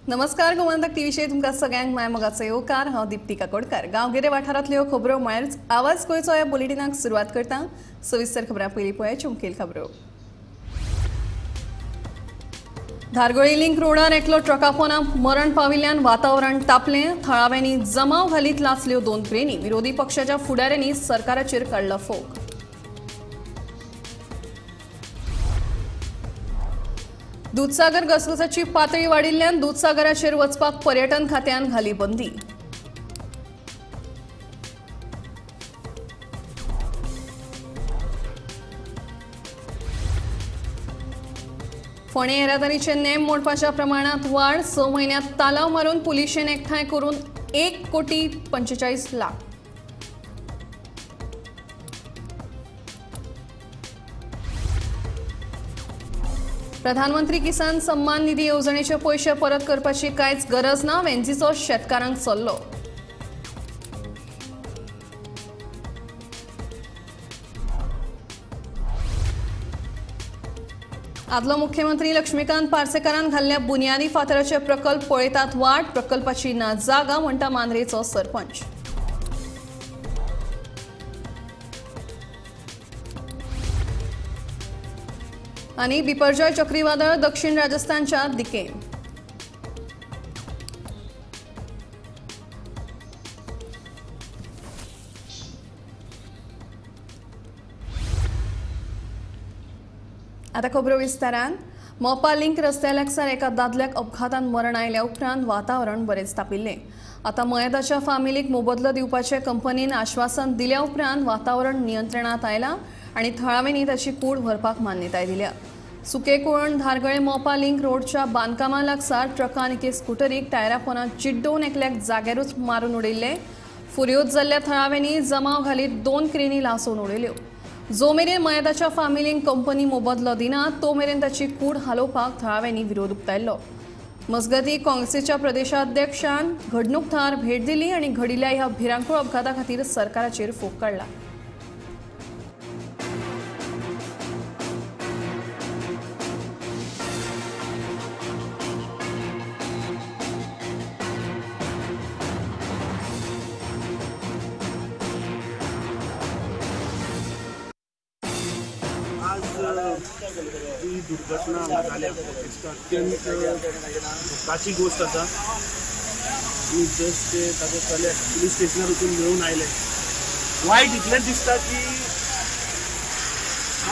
नमस्कार, गोमंतक टीव्हीचेर तुमकां सगळ्यांक माय मोगाचो येवकार. हांव दीप्ती काकोडकर. गांवगिरे वाठारांतल्यो खबरो म्हळ्यार आवाज गोंयचो ह्या बुलेटिनाक सुरवात करता. सविस्तर खबरां पयलीं पळयात मुखेल खबरो. धारगळी लिंक रोडार एकलो ट्रका पोना मरण पाविल्ल्यान वातावरण तापलें. थळाव्यांनी जमाव घालीत लासल्यो दोन क्रेनी. विरोधी पक्षाच्या फुडाऱ्यांनी सरकाराचेर काडलो फोग. दूधसागर घसघसाची पातळी वाडिल्ल्यान दूधसागराचेर वचपाक पर्यटन खात्यान घाली बंदी. फोंडें येरादारीचे नेम मोडपाच्या प्रमाणांत वाड. 6 म्हयन्यांत तालाव मारून पुलिशेन एकठांय करून 1,45 कोटी. प्रधानमंत्री किसान सन्मान निधी येवजणेचे पयशे परत करपाची कांयच गरज ना, वेंझीचो शेतकारांक सल्लो. आदलो मुख्यमंत्री लक्ष्मीकांत पार्सेकारान घाल्ल्या बुनियादी फातराचे प्रकल्प पळयतात वाट. प्रकल्पाची ना जागा म्हणटा मांद्रेचो सरपंच. आनी बिपरजॉय चक्रीवादळ दक्षिण राजस्थानच्या दिकेन. आता खबरो विस्तारान. मोपा लिंक रस्त्या लागसार एका दादल्याक अपघातान मरण आयल्या उपरांत वातावरण बरेंच तापिल्लें. आतां मयताच्या फामिलीक मोबदलो दिवपाचें कंपनीन आश्वासन दिल्या उपरांत वातावरण नियंत्रणांत आयलां आनी थळाव्यांनी ताची कूड व्हरपाक मान्यताय दिल्या. सुकेकुळण धारगळे मोपा लिंक रोडच्या बांदकामा लागसार ट्रकान एके स्कुटरीक टायरा पोना चिड्डोवन एकल्याक जाग्यारूच मारून उडयल्लें. फुर्योज जाल्ल्या थळाव्यांनी जमाव घालीत 2 क्रेनी लासोवन उडयल्यो. जो मेरेन मयताच्या फामिलींक कंपनी मोबदलो दिना तो मेरेन ताची कूड हालोवपाक थळाव्यांनी विरोध उक्तायल्लो. मजगतीं काँग्रेसीच्या प्रदेशाध्यक्षान घडणूक थळार भेट दिली आनी घडिल्ल्या ह्या भिरांकूळ अपघाता खातीर सरकाराचेर फोग काडला. जी दुर्घटना हांगा जाल्या अत्यंत दुख्खाची गोश्ट आसा. आमी जस्ट ते ताजे चले पुलीस स्टेशनार वचून मेळून आयले. वायट इतलेंच दिसता की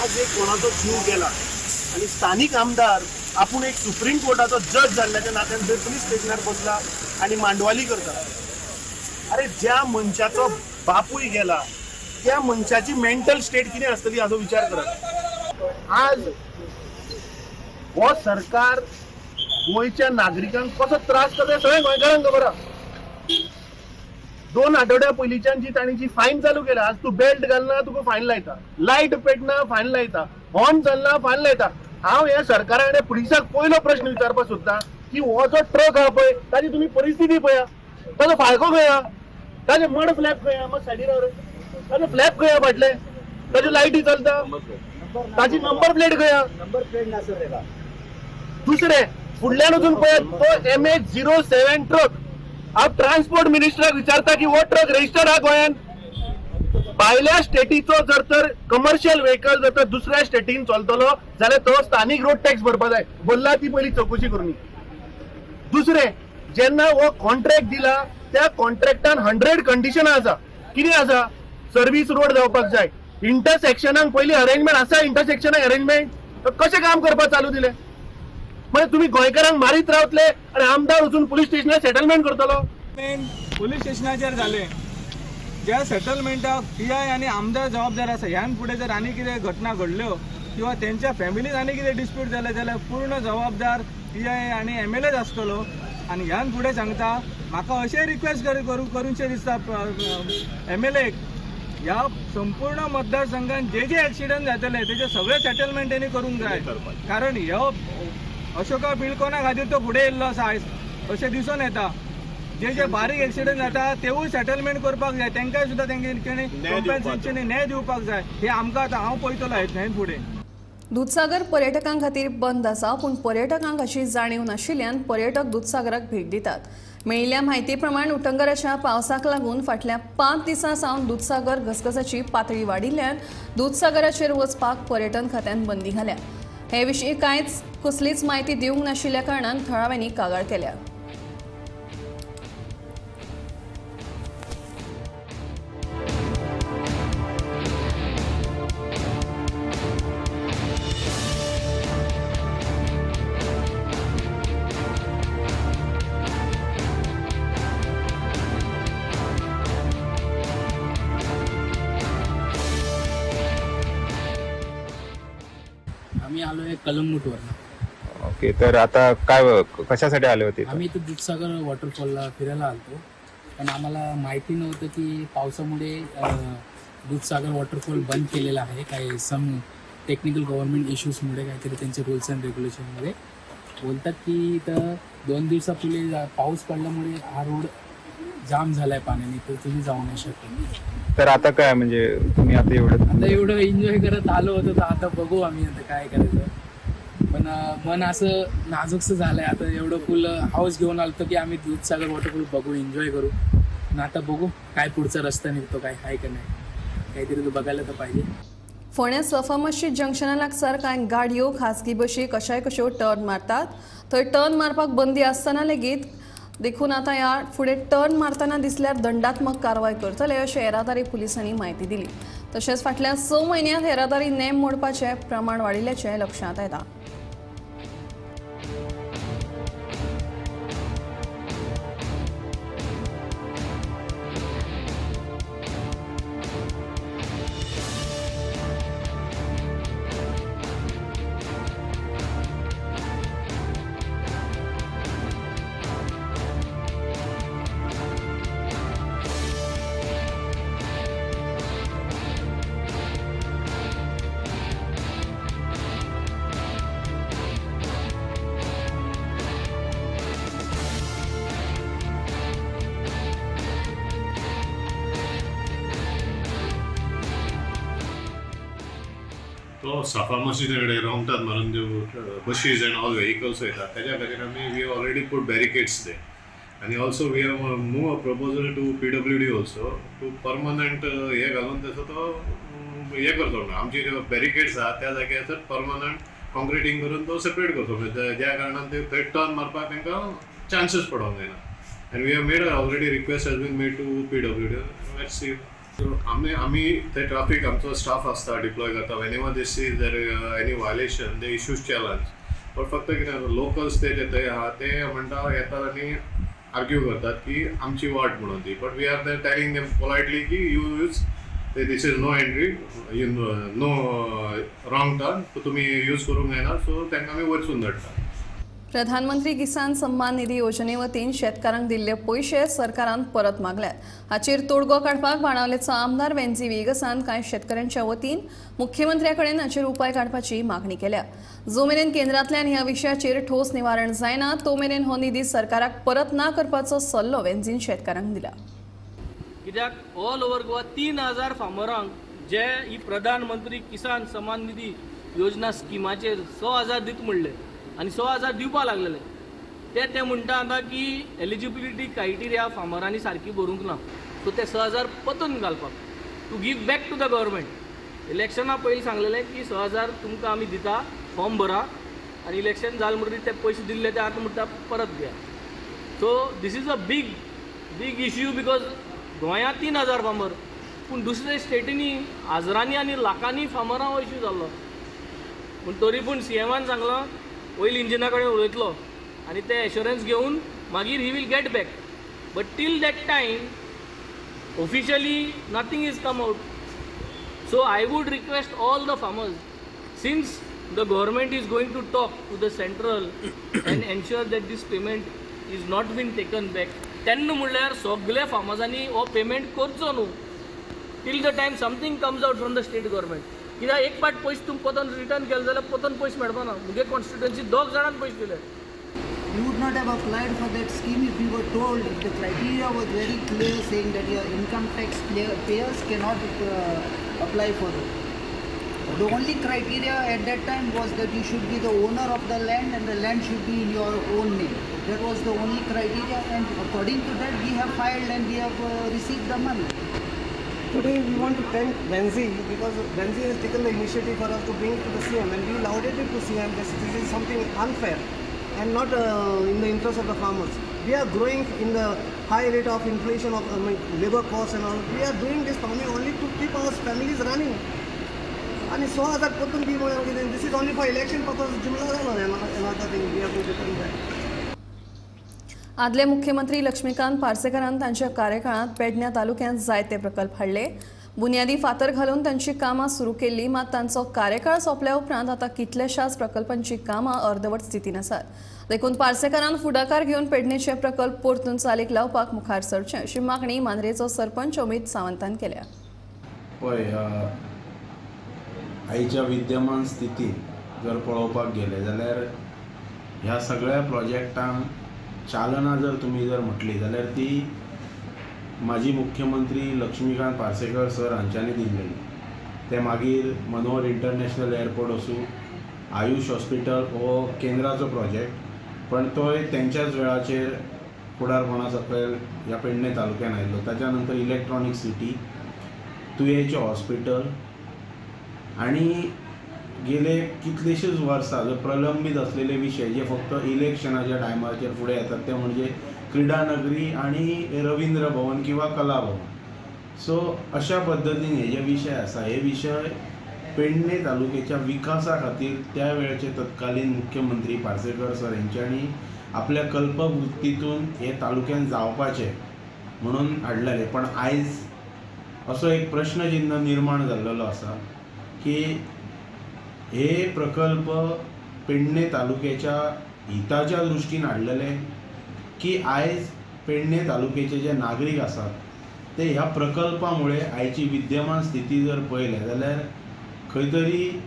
आज एक कोणाचो जीव गेला आनी स्थानीक आमदार आपूण एक सुप्रीम कोर्टाचो जज जाल्ल्याच्या नात्यान जर पुलीस स्टेशनार बसला आनी मांडवाली करता. अरे ज्या मनशाचो बापूय गेला त्या मनशाची मेंटल स्टेट कितें आसतली हाचो विचार करात. आज हो सरकार गोंयच्या नागरिकांक कसो त्रास करता सगळ्या गोंयकारांक खबर आसा. 2 आठवड्या पयलींच्यान जी तांणी जी फायन चालू केल्या, आज तूं बेल्ट घालना तुका फायन लायता, लायट पेटना फायन लायता, हॉर्न चलना फायन लायता. हांव ह्या सरकारा कडेन पुलिसाक पयलो प्रश्न विचारपाक सोदता की हो जो ट्रक आहा पळय ताजी तुमी परिस्थिती पळया, ताजो फाळको खंय आहा, ताजे मड फ्लॅप खंय आहा, मात सायडीर ताजो फ्लॅप खंय आहा फाटले, ताज्यो लायटी चलता, ताजी नंबर प्लेट खंय आहा. नंबर प्लेट नासत तेका. दुसरें फुडल्यान वचून पळयात तो MH 07 truck. हांव ट्रान्सपोर्ट मिनिस्टराक विचारता की हो ट्रक रजिस्टर आहा गोंयांत? भायल्या स्टेटीचो जर तर कमर्शियल व्हेकल जर तर दुसऱ्या स्टेटीन चलतलो जाल्यार तो स्थानीक रोड टॅक्स भरपा जाय. भरला ती पयली चवकशी करूनी. दुसरें जेन्ना हो कॉन्ट्रॅक्ट दिला त्या कॉन्ट्रॅक्टान 100 कंडिशनां आसा. कितें आसा? सर्वीस रोड जावपाक जाय, इंटरसेक्शनाक पयलीं अरेंजमेंट आसा, इंटरसेक्शनाक अरेंजमेंट कशें काम करपाक चालू दिलें? म्हणजे तुम्ही गोंयकारांक मारीत रावतले आनी आमदार वचून पुलीस स्टेशनार सेटलमेंट करतलो. मेन पुलीस स्टेशनाचेर जालें ज्या सेटलमेंटाक पी I आनी आमदार जबाबदार आसा. ह्यान फुडें जर आनी कितें घटना घडल्यो किंवा तेंच्या फॅमिलीन आनी कितें डिस्प्यूट जालें जाल्यार पूर्ण जबाबदार पी I आनी एम एल एच आसतलो. आनी ह्यान फुडें सांगता म्हाका अशें रिक्वेस्ट करूंचें दिसता एम एल एक, ह्या संपूर्ण मतदारसंघात जे जे एक्सिडंट जातले तेजे सगळे सेटलमेंट तेणी करूंक जाय. कारण ह्यो अशोका बिल्डकॉना खातीर तो फुडें येयल्लो आसा आयज अशें दिसून येता. जे जे बारीक एक्सिडंट जाता तेवूय सेटलमेंट करपाक जाय, तांकांय सुद्दां तेंगे कॉम्पेन्सेशन न्याय दिवपाक जाय. हे आमकां आतां हांव पळयतलो ह्यान फुडें. दुधसागर पर्यटकां खातीर बंद आसा, पूण पर्यटकांक हाची जाणीव नाशिल्ल्यान पर्यटक दुधसागराक भेट दितात। मेळिल्ल्या म्हायती प्रमाण उटंगराच्या पावसाक लागून फाटल्या 5 दिसां सावन दुधसागर घसघसाची पातळी वाडिल्ल्यान दुधसागराचेर वचपाक पर्यटन खात्यान बंदी घाल्या। हे विशीं कांयच कसलीच म्हायती दिवंक नाशिल्ल्या कारणान थळाव्यांनी कागाळ केल्या। आम्ही आलो आहे कलंगूटवरनं। ओके, तर आता काय कशासाठी आले होते? आम्ही इथं दुधसागर वॉटरफॉलला फिरायला आलतो, पण आम्हाला माहिती नव्हतं की पावसामुळे दुधसागर वॉटरफॉल बंद केलेला आहे। काही सम टेक्निकल गव्हर्नमेंट इश्यूजमुळे काहीतरी त्यांचे रूल्स अँड रेग्युलेशनमध्ये बोलतात की इथं 2 दिवसापूर्वी पाऊस पडल्यामुळे हा रोड जाम झालाय पाण्याने, तर तुम्ही जाऊ नाही शकत। तर आता काय म्हणजे तुम्ही आता एवढं एन्जॉय करत आलो होतो, तर आता बघू आम्ही आता काय करायचं। पण मन असं नाजूकसं झालंय आता, एवढं फुल हाऊस घेऊन आलतो की आम्ही दुधसागर वॉटरफॉल बघू, एन्जॉय करू, पण आता बघू काय पुढचा रस्ता निघतो, काय आहे का नाही, काहीतरी बघायला तर पाहिजे। फोंड्या सफा मस्जिद जंक्शना लागसार कांय गाडयो खासगी बशी कशाय कश्यो टर्न मारतात, थंय टर्न मारपाक बंदी आसतना लेगीत देखून आतां ह्या फुडें टर्न मारतना दिसल्यार दंडात्मक कारवाय करतले अशें येरादारी पुलिसांनी म्हायती दिली। तशेंच फाटल्या 6 म्हयन्यांत येरादारी नेम मोडपाचें प्रमाण वाडिल्ल्याचें लक्षांत येता। तो साफा मस्जिद कडेन रॉंग टर्न मारून ज्यो बशीज एंड ऑल व्हेकल्स वयता तेज्या खातीर आमी we already put barricades there आनी also we have move a proposal to PWD also to permanent हे घालून तेचो तो हे करतो म्हणून आमची ज्यो बॅरिकेड्स आहा त्या जाग्यार परमनंट कॉन्क्रिटींग करून तो सेपरेट करतो, म्हणजे ज्या कारणान ते थंय टर्न मारपाक तांकां चान्सीस पडोंक जायना। And we have made already request has been made to PWD, let's see. आमी आमी ते ट्राफीक आमचो स्टाफ आसता डिप्लॉय करता, whenever they see there any violation they issues challenge. पण फक्त कितें लोकल्स ते जे थंय आहा ते म्हणटा येतात आनी आर्ग्यू करतात की आमची वाट म्हणून ती, but we are there telling them politely की you use this is no entry, you no wrong turn, तुमी यूज करूंक जायना, सो तांकां आमी वचून धाडटा। प्रधानमंत्री किसान सम्मान निधी योजने वतीन शेतकारांक दिल्ले पयशे सरकारान परत मागल्यात। हाचेर तोडगो काडपाक बाणावलेचो आमदार वेन्झी वेगसान कांय शेतकऱ्यांच्या वतीन मुख्यमंत्र्या कडेन हाचेर उपाय काडपाची मागणी केल्या। जो मेरेन केंद्रांतल्यान ह्या विशयाचेर ठोस निवारण जायना तो मेरेन हो निधी सरकाराक परत ना करपाचो सल्लो वेन्झीन शेतकारांक दिला। कित्याक ऑल ओवर गोवा 3000 फार्मरांक जे ही प्रधानमंत्री किसान सम्मान निधी योजना स्किमाचेर 6000 दित म्हणले आनी 6000 दिवपाक लागलेले, ते ते म्हणटा आतां की एलिजिबिलिटी क्रायटेरिया फार्मरांनी सारकी भरूंक ना, सो ते 6000 परतून घालपाक to give back to the government. इलेक्शना पयलीं सांगलेलें की 6000 तुमकां आमी दिता, फॉर्म भरा आनी इलेक्शन जालें म्हणटकीर ते पयशे दिल्ले ते आतां म्हणटा परत घेया। So this is a big big issue because गोंयांत 3000 फार्मर, पूण दुसऱ्या स्टेटींनी हजारांनी आनी लाखांनी फार्मरां हो इश्यू जाल्लो। पूण तरी पूण सीएमान सांगलां ऑयल इंजिना कडेन उलयतलो आनी ते एश्योरन्स घेवन मागीर he will get back, but till that time officially nothing is come out. So I would request all the farmers, since the government is going to talk to the central and ensure that this payment is not been taken back, तेन्ना म्हणल्यार सगल्या फार्मर्सांनी हो payment करचो न्हू till the time something comes out from the state government. कित्याक एक पाट पयशे तुमकां परतून रिटर्न केले जाल्यार परतून पयशे मेळपाना। मुगे कॉन्स्टिट्युएन्सी 2 जाणांक पयशे दिले। We would not have applied for that scheme if we were told, if the criteria was very clear saying that your income tax payers cannot apply for it. The only criteria at that time was that you should be the owner of the land and the land should be in your own name. That was the only criteria, and according to that we have filed and we have received the money. Today we want to thank Venzy because Venzy has taken the initiative for us to bring it to the CM, and we lauded it to CM that this is something unfair and not in the interest of the farmers. We are growing in the high rate of inflation of labor costs and all. We are doing this farming only to keep our families running. And so this is only for election purpose. Another thing we have to return back. आदले मुख्यमंत्री लक्ष्मीकांत पार्सेकरान तांच्या कार्यकाळांत पेडण्या तालुक्यांत जायते प्रकल्प हाडले. बुन्यादी फातर घालून तांची कामां सुरू केल्ली, मात तांचो कार्यकाळ सोंपल्या उपरांत आतां कितल्याशाच प्रकल्पांची कामां अर्दवट स्थितीन आसात. देखून पार्सेकरान फुडाकार घेवन पेडणेचे प्रकल्प परतून चालीक लावपाक मुखार सरचें अशी मागणी मांद्रेचो सरपंच अमित सावंतान केल्या. पळय, आयच्या विद्यमान स्थितींत जर पळोवपाक गेले जाल्यार ह्या सगळ्या प्रोजेक्टांक चालना जर तुमी जर म्हटली जाल्यार ती माजी मुख्यमंत्री लक्ष्मीकांत पार्सेकर सर हांच्यांनी दिल्लेली. ते मागीर मनोहर इंटरनॅशनल एअरपोर्ट आसूं, आयुष हॉस्पिटल हो केंद्राचो प्रोजेक्ट, पण तोय तेंच्याच वेळाचेर फुडारपणा सकयल ह्या पेडणे तालुक्यान आयिल्लो. ताच्या नंतर इलेक्ट्रॉनीक सिटी, तुयेचें हॉस्पिटल आनी गेले कितलेशेच वर्सां जो प्रलंबीत असलेले विशय जे फक्त इलेक्शनाच्या टायमाचेर फुडें येतात ते म्हणजे क्रीडा नगरी आनी रवींद्र भवन किंवा कला भवन. सो अशा पद्दतीन हे जे विशय आसा हे विशय पेडणे तालुक्याच्या विकासा खातीर त्या वेळचे तत्कालीन मुख्यमंत्री पार्सेकर सर हेंच्यांनी आपल्या कल्पवृत्तीतून हे तालुक्यान जावपाचे म्हणून हाडलेले. पण आयज असो एक प्रश्नचिन्ह निर्माण जाल्लेलो आसा की हे प्रकल्प पेडणे तालुक्याच्या हिताच्या दृश्टीन हाडलेले की आयज पेडणे तालुक्याचे जे नागरीक आसात ते ह्या प्रकल्पामुळे आयची विद्यमान स्थिती जर पळयले जाल्यार खंय तरी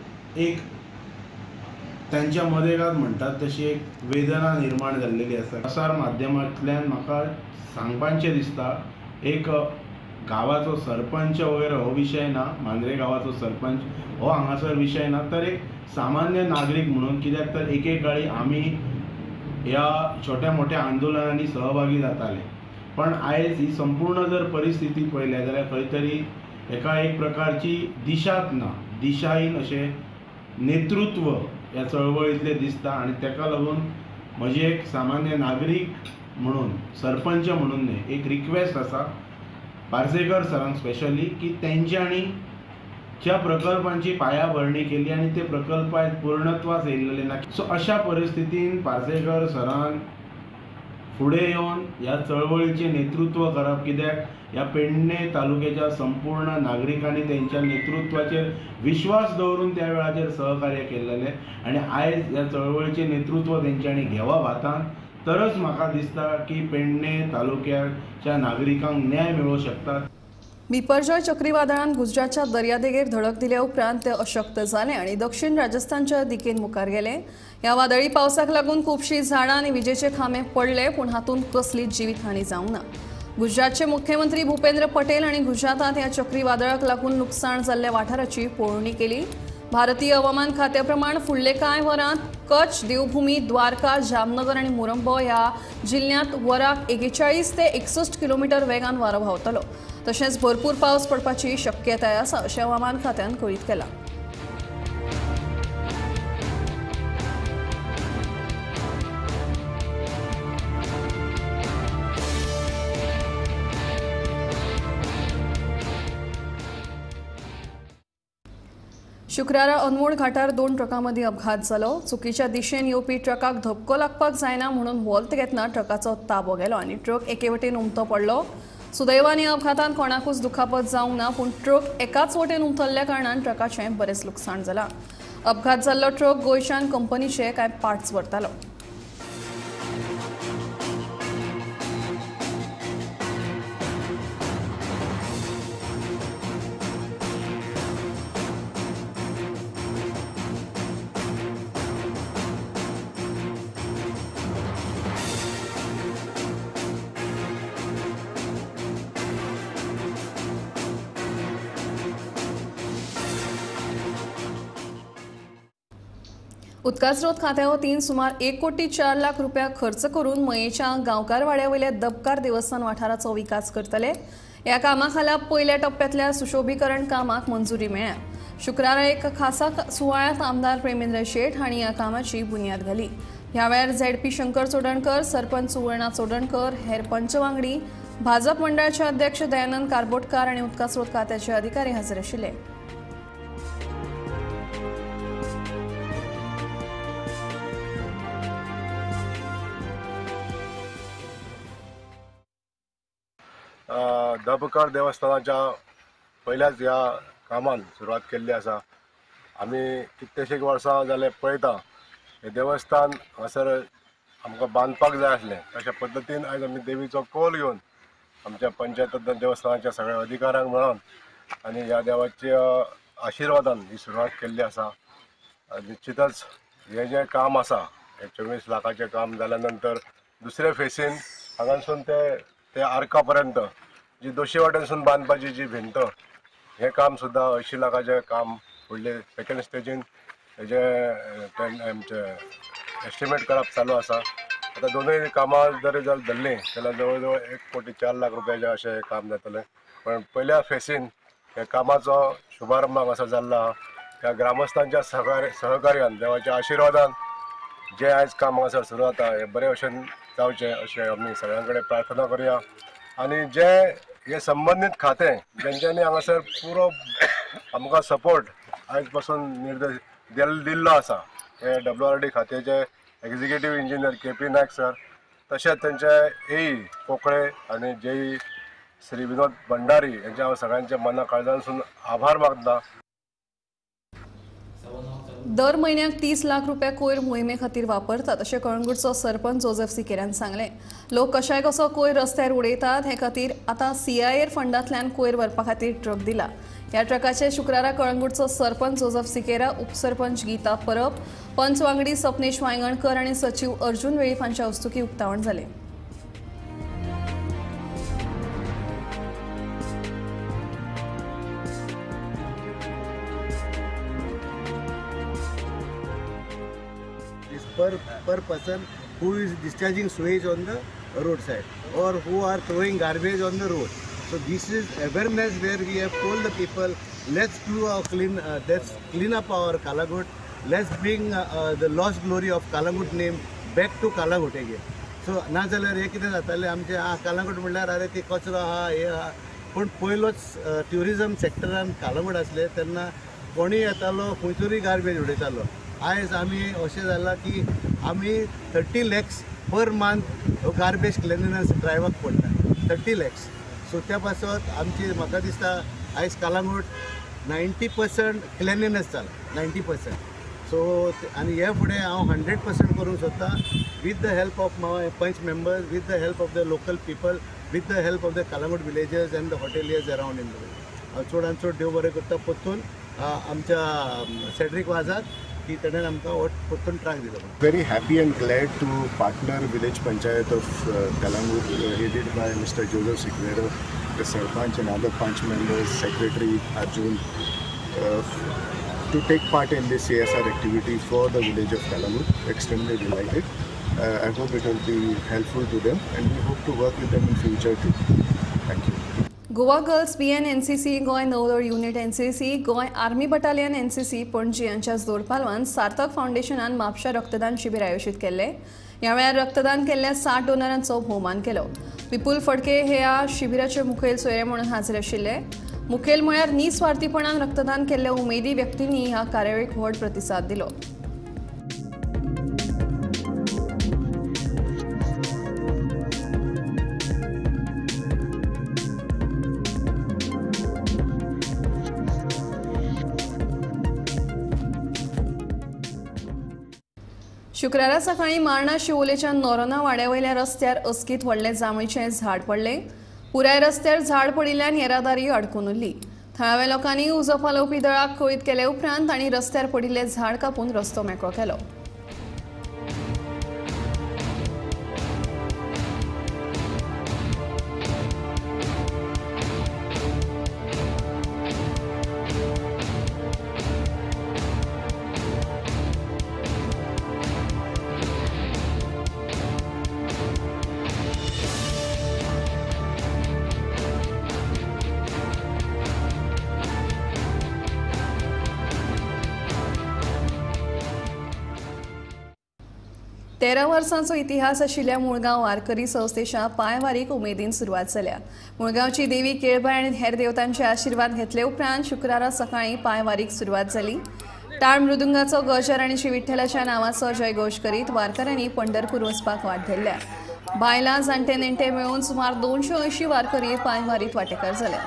एक तांच्या मदेगात म्हणटात तशी एक वेदना निर्माण जाल्लेली आसा. प्रसार माध्यमांतल्यान म्हाका सांगपाचें दिसता, एक गांवाचो सरपंच वगैरे हो विशय ना, मांद्रे गांवाचो सरपंच हो हांगासर विशय ना, तर एक सामान्य नागरीक म्हणून, कित्याक तर एकेकाळी आमी ह्या छोट्या मोठ्या आंदोलनांनी सहभागी जाताले, पण आयज ही संपूर्ण जर परिस्थिती पळयल्या जाल्यार खंय तरी एका एक प्रकारची दिशाच ना, दिशाहीन अशें नेतृत्व ह्या चळवळींतलें दिसता. आनी ताका लागून म्हजी एक सामान्य नागरीक म्हणून, सरपंच म्हणून न्हय, एक रिक्वेस्ट आसा पार्सेकर सरांक स्पेशली की तेंच्यांनी ज्या प्रकल्पांची पायाभरणी केली आनी ते प्रकल्प आयज पूर्णत्वास येयल्ले ना. सो अशा परिस्थितीन पार्सेकर सरान फुडें येवन ह्या चळवळीचें नेतृत्व करप, कित्याक ह्या पेडणे तालुक्याच्या संपूर्ण नागरिकांनी तेंच्या नेतृत्वाचेर विश्वास दवरून त्या वेळाचेर सहकार्य केल्लेलें आनी आयज ह्या चळवळीचें नेतृत्व तेंच्यांनी घेवप हातान तरच म्हाका दिसता की पेडणे तालुक्याच्या नागरिकांक न्याय मेळूंक शकता. बिपरजॉय चक्रीवादळान गुजरातच्या दर्यादेगेर धडक दिल्या उपरांत ते अशक्त जाले आनी दक्षिण राजस्थानच्या दिकेन मुखार गेले. ह्या वादळी पावसाक लागून खुबशीं झाडां आनी विजेचे खांबे पडले, पूण हातूंत कसलीच जिवीतहानी जावंक ना. गुजरातचे मुख्यमंत्री भूपेंद्र पटेल आनी गुजरातांत ह्या चक्रीवादळाक लागून लुकसाण जाल्ल्या वाठाराची पळोवणी केली. भारतीय हवामान खात्या प्रमाण फुडले कांय वरांत कच्छ, देवभूमी, द्वारका, जामनगर आनी मोरंबो ह्या जिल्ल्यांत वराक 41 ते 61 किलोमीटर वेगान वारो व्हांवतलो. तशेंच भरपूर पावस पडपाची शक्यताय आसा अशें हवामान खात्यान कळीत केलां. शुक्रारा अनमोड घाटार 2 ट्रकां मदीं अपघात जालो. चुकीच्या दिशेन येवपी ट्रकाक धपको लागपाक जायना म्हणून व्होल्त घेतना ट्रकाचो ताबो गेलो आनी ट्रक एके वटेन उमथो पडलो. सुदैवान ह्या अपघातान कोणाकूच दुखापत जावंक ना, पूण ट्रक एकाच वटेन उमथल्ल्या कारणान ट्रकाचें बरेंच लुकसाण जालां. अपघात जाल्लो ट्रक गोंयच्यान कंपनीचे कांय पार्ट्स व्हरतालो. उदकास्रोत खात्या वतीन सुमार 1,04,00,000 रुपया खर्च करून मयेच्या गांवकारवाड्या वयल्या दबकार देवस्थान वाठाराचो विकास करतले. ह्या कामा खाला पयल्या टप्प्यांतल्या सुशोभीकरण कामाक मंजुरी मेळ्ळ्या. शुक्रारा एक खासा सुवाळ्यांत आमदार प्रेमेंद्र शेट हांणी ह्या कामाची बुन्याद घाली. ह्या वेळार झेडपी शंकर चोडणकर, सरपंच सुवर्णा चोडणकर, हेर पंच वांगडी, भाजप मंडळाचे अध्यक्ष दयानंद कारबोटकार आनी उदकास्रोत खात्याचे अधिकारी हजर आशिल्ले. दबकर देवस्थानाच्या पयल्याच ह्या कामान सुरवात केल्ली आसा. आमी कितलेशेक वर्सां जाले पळयता हें देवस्थान हांगासर आमकां बांदपाक जाय आसलें. तशा पद्दतीन आयज आमी देवीचो कौल घेवन आमच्या पंचायत देवस्थानाच्या सगळ्या अधिकाऱ्यांक मेळोन आनी ह्या देवाच्या आशिर्वादान ही सुरवात केल्ली आसा. निश्चितच हें जें काम आसा हें 24 लाखाचें काम जाल्या नंतर दुसरे फेसीन हांगासून ते आर्का पर्यंत जी दोशी वाटेनसून बांदपाची जी भिंत हें काम सुद्दां 80 लाखाचें काम फुडले सेकेंड स्टेजीन हेजें आमचें एस्टिमेट करप चालू आसा. आतां दोनूय कामां जर धरलीं जाल्यार जवळ जवळ 1,04,00,000 रुपयाचें अशें हें काम जातलें. पण पयल्या फेसीन ह्या कामाचो शुभारंभ हांगासर जाल्लो आहा. ह्या ग्रामस्थांच्या सहकार्यान देवाच्या आशिर्वादान जें आयज काम हांगासर सुरू जाता हें बरे भशेन जावचें अशें आमी सगळ्यां कडेन प्रार्थना करुया. आनी जे हे संबंदीत खातें जेंच्यांनी हांगासर पुरो आमकां सपोर्ट आयज पासून निर्देश दिल्लो आसा हे WRD खात्याचे executive engineer K P Naik sir, तशेंच तेंचे एई कोकळे आनी जेई श्री विनोद भंडारी हेंचे हांव सगळ्यांच्या मना काळजांसून आभार मागता. दर म्हयन्याक 30 लाख रुपया कोयर मोहिमे खातीर वापरतात अशें कळंगूटचो सरपंच जोसेफ सिकेरान सांगलें. लोक कशाय कसो कोयर रस्त्यार उडयतात हे खातीर आतां सीआयआर फंडांतल्यान कोयर व्हरपा खातीर ट्रक दिला. ह्या ट्रकाचे शुक्रारा कळंगूटचो सरपंच जोसेफ सिकेरा, उपसरपंच गीता परब, पंच वांगडी सपनेश वायंगणकर आनी सचीव अर्जुन वेळीप हांच्या हस्तुकीं उक्तावण जालें. Per person who is discharging sewage on the roadside or who are throwing garbage on the road. So this is awareness where we have told the people, let's do our clean, let's clean up our Calangute, let's bring the lost glory of Calangute name back to Calangute again. So ना जाल्यार हें कितें जातालें आमचें कळंगूट म्हणल्यार अरे ती कचरो आहा हे आहा, पूण पयलोच ट्युरिजम सेक्टरान कळंगूट आसलें तेन्ना कोणूय येतालो खंयसरूय गार्बेज उडयतालो. आयज आमी अशें जालां की आमी 30 lakhs per month garbage cleanliness ड्रायव्हाक पडटा 30 lakhs. सो त्या पासत आमची म्हाका दिसता आयज कळंगूट 90% क्लिनलीनस जाला 90%. सो आनी हे फुडें हांव 100% करूंक सोदतां with the help of my panch members, with the help of the local people, with the help of the Calangute villagers and the hoteliers around in the village. हांव चडान चड देव बरें करता परतून आमच्या सेड्रीक वाजाक की ताणें आमकां हो परतून ट्रक दिलो. Very happy and glad to partner village panchayat of Calangute headed by Mr. Joseph Sequeira, the sarpanch and other panch members, secretary Arjun, to take part in this CSR activity for the village of Calangute. Extremely delighted. I hope it will be helpful to them and we hope to work with them in future too. Thank you. Goa girls BN NCC, Goa Navdal unit NCC, Goa army battalion NCC Panaji हांच्या जोडपालवान सार्थक फावंडेशनान म्हापशा रक्तदान शिबीर आयोजीत केल्लें. ह्या वेळार रक्तदान केल्ल्या 60 डोनरांचो भोवमान केलो. विपुल फडके हे ह्या शिबिराचे मुखेल सोयरे म्हणून हाजीर आशिल्ले. मुखेल म्हळ्यार निस्वार्थीपणान रक्तदान केल्ल्या उमेदी व्यक्तींनी ह्या कार्यावळीक व्हड प्रतिसाद दिलो. शुक्रारा सकाळी मार्णा शिवोलेच्या नोरोना वाड्यावयल्या रस्त्यार अस्कीत व्हडलें जांभळीचें झाड पडलें. पुराय रस्त्यार झाड पडिल्ल्यान येरादारी अडकून उरली. थळाव्या लोकांनी उजो पालोवपी दळाक कळीत केले उपरांत तांणी रस्त्यार पडिल्लें झाड कापून रस्तो मेकळो केलो. 13 वर्सांचो इतिहास आशिल्ल्या मुळगांव वारकरी संस्थेच्या पांयवारीक उमेदीन सुरवात जाल्या. मुळगांवची देवी केळबाय आनी हेर देवतांचे आशिर्वाद घेतले उपरांत शुक्रारा सकाळीं पांयवारीक सुरवात जाली. टाळ मृदुंगाचो गजर आनी श्री विठ्ठलाच्या नांवाचो जयघोश करीत वारकऱ्यांनी पंढरपूर वचपाक वाट धरल्या. बायलां जाणटे नेणटे मेळून सुमार 280 वारकरी पांयवारीत वांटेकार जाले.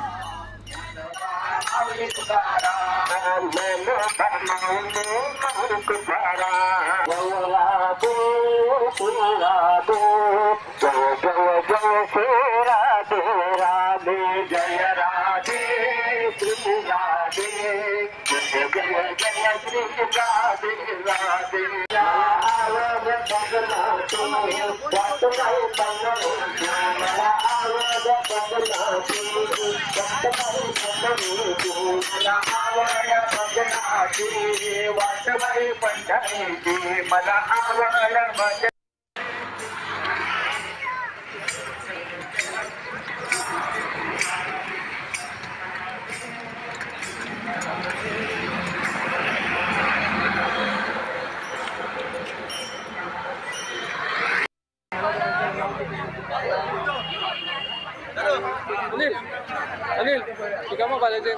अनिल रिकामा पाहिजे.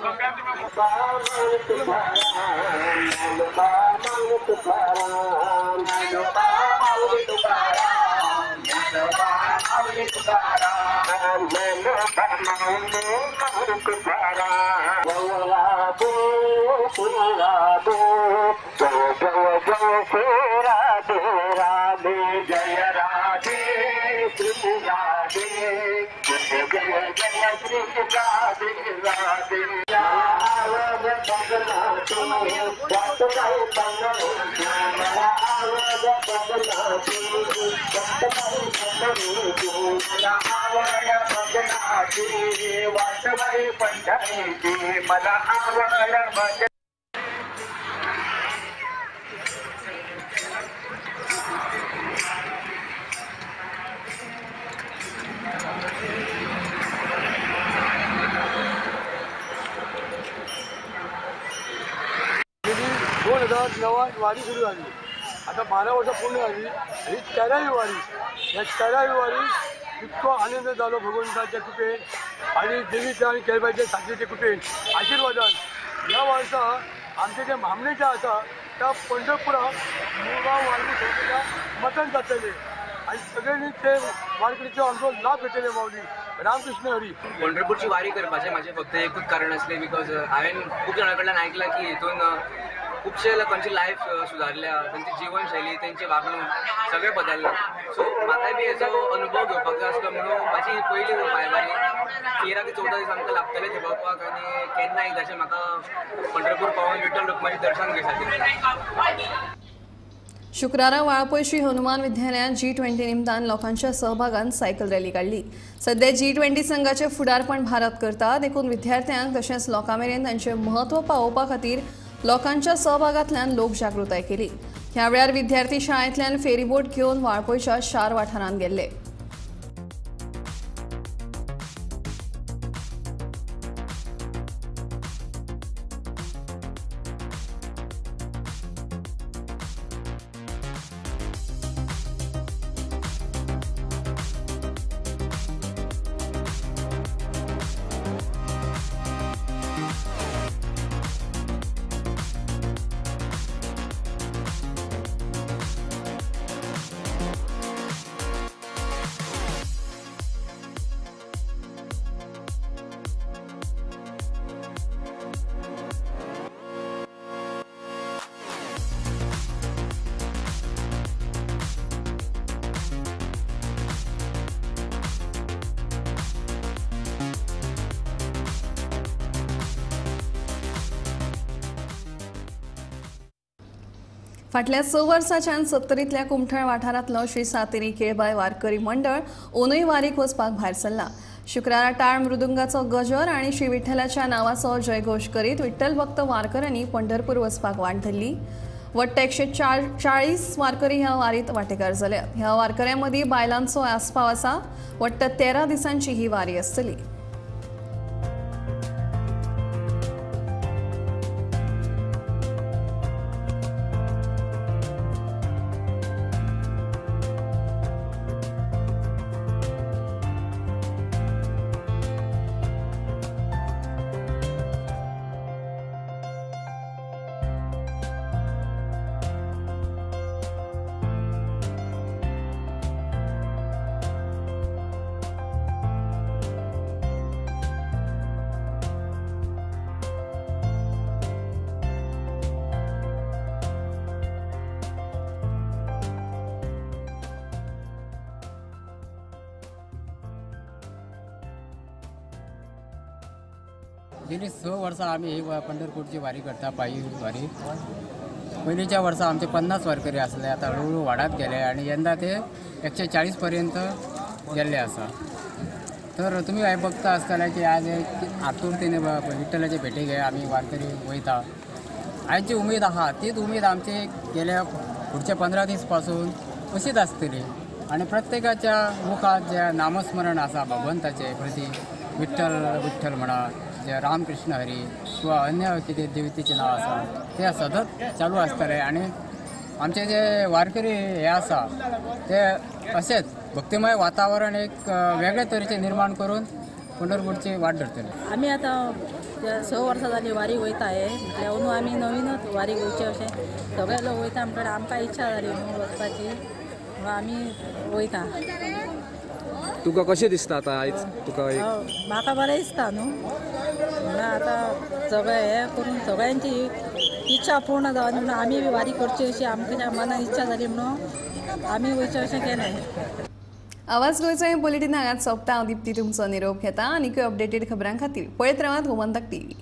दोन हजार 9 वारी सुरू झाली. आता 12 वर्ष पूर्ण झाली. ही 13वी वारी. या 13वी वारी इतको आनंद झालो भगवंताच्या कृपेन आणि देवीच्या आणि केळबाईच्या साथीच्या कृपेन आशीर्वादान. ह्या वर्सा आमचे जे मामणेचे आसा त्या पंढरपुराक मुळगांव वारकरी संस्थेच्या मटण जातले आणि सगळ्यांनी ते वारकरीचो आमचो लाभ घेतले. माऊली रामकृष्ण हरी. पंढरपूरची वारी करपाचें म्हाजें फक्त एकूच कारण आसलें, because हांवें खूब जाणां कडल्यान आयकलां की हितून खुबशे लोकांची लायफ सुदारल्या, तेंची जिवनशैली, तेंची वागणूक सगळें बदल्लां. सो म्हाकाय बी हेचो अनुभव घेवपाक जाय आसलो म्हणून म्हाजी पयली पांयवारी 13 ते 14 दीस आमकां लागतले थंय पावपाक आनी केन्ना एकदाचें म्हाका पंढरपूर पावोन विठ्ठल रुक्माचें दर्शन घेवपाचें. शुक्रारा वाळपय श्री हनुमान विद्यालयात G20 निमतान लोकांच्या सहभागान सायकल रॅली काडली. सध्या G20 संघाचे फुडारपण भारत करता, देखून विद्यार्थ्यांक तशेंच लोकां मेरेन तांचें म्हत्व पावोवपा खातीर लोकांच्या सहभागांतल्यान लोकजागृताय केली. ह्या वेळार विद्यार्थी शाळेंतल्यान फेरीबोट घेवन वाळपयच्या शार वाठारांत गेल्ले. फाटल्या 6 वर्सांच्यान सत्तरींतल्या कुमठण वाठारांतलो श्री सातेरी केळबाय वारकरी मंडळ ओनूय वारीक वचपाक भायर सरला. शुक्रारा टाळ मृदुंगाचो गजर आनी श्री विठ्ठलाच्या नांवाचो जयघोश करीत विठ्ठल भक्त वारकऱ्यांनी पंढरपूर वचपाक वाट धरली. वट्ट 140 वारकरी ह्या वारीत वांटेकार जाले. ह्या वारकऱ्यां मदीं बायलांचो आस्पाव आसा. वट्ट 13 दिसांची ही वारी आसतली. गेली 6 वर्सां आमी ही पंढरपूरची वारी करता, पायी वारी. पयलींच्या वर्सा आमचे 50 वारकरी आसले, आतां हळूहळू वाडत गेले आनी यंदा ते 140 पर्यंत गेल्ले आसा. तर तुमी हें बघता आसतले की आज आतुरतेने विठ्ठलाचे भेटेक हे आमी वारकरी वयता. आयज जी उमेद आहा तीच उमेद आमची गेल्या फुडच्या 15 दीस पासून अशीच आसतली आनी प्रत्येकाच्या मुखार जे नामस्मरण आसा भगवंताचे प्रती, विठ्ठल विठ्ठल म्हणा, जे रामकृष्ण हरी किंवा अन्य कितें देवतेचें नांव आसा ते सतत चालू आसतलें. आनी आमचे जे वारकरी हे आसा ते अशेंच भक्तिमय वातावरण एक वेगळे तरेचें निर्माण करून पंढरपूरची वाट धरतले. आमी आतां 6 वर्सां जाली वारी वयता हे म्हटल्यार अंदू आमी नवीनच वारी वयचे अशें सगळे लोक वयता म्हणटकीर आमकां इच्छा जाली न्हू वचपाची, म्हणून आमी वयता. तुका कशें दिसता आतां आयज तुका? म्हाका बरें दिसता न्हू, म्हणून आतां सगळें हें करून सगळ्यांची इच्छा पूर्ण जावनी म्हणून आमी बी वारी करची अशी आमच्या मनान इच्छा जाली म्हणून आमी वयचें अशें केलें. आवाज गोंयचो हें बुलेटीन हांगाच सोंपता. हांव दीप्ती तुमचो निरोप घेता. आनीकय अपडेटेड खबरां खातीर पळयत रावात गोमंतक टीव्ही.